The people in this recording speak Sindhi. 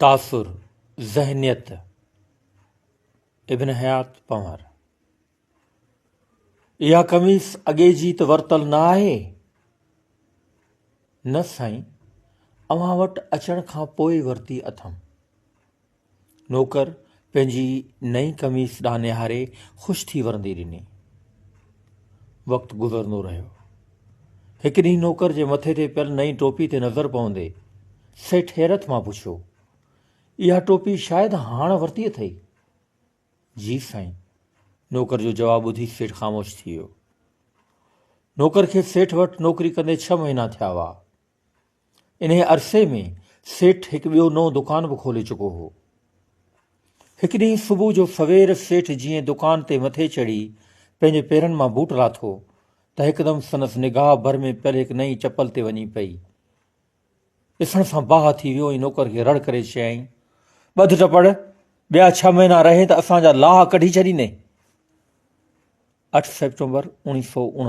تاثر، ذهنيت، ابن حيات پنهور. اها قميص اڳي جي ته ورتل نه آهي؟ نه سائين، اوهان وٽ اچڻ کان پوء ورتي اٿم. نوڪر پنهنجي نئين قميص ڏانهن نهاري خوش ٿي ورندي ڏني. وقت گذرندو رهيو. هڪ ڏينهن نوڪر جي مٿي تي پيل نئين ٽوپي تي نظر پوندي سيٺ حيرت مان پڇيو، اها ٽوپي شايد هاڻ ورتي اٿئي؟ جي سائين. نوڪر جو جواب ٻڌي سيٺ خاموش ٿي ويو. نوڪر کي سيٺ وٽ نوڪري ڪندي ڇهه مهينا ٿيا هئا. انهيء عرصي ۾ سيٺ هڪ ٻيو نئون دڪان به کولي چڪو هو. هڪ ڏينهن صبح جو سوير سيٺ جيئن دڪان تي مٿي چڙهي پنهنجي پيرن مان بوٽ لاٿو ته هڪدم سندس نگاهه ڀر ۾ پيل هڪ نئين چپل تي وڃي پئي. ڏسڻ سان باهه ٿي ويو ۽ نوڪر کي رڙ ڪري چيائين، ٻڌ ٽپڙ، ٻيا ڇهه مهينا رهين ته اسان جا لاهه ڪڍي ڇڏيندين. اٺ سيپٽمبر 1969.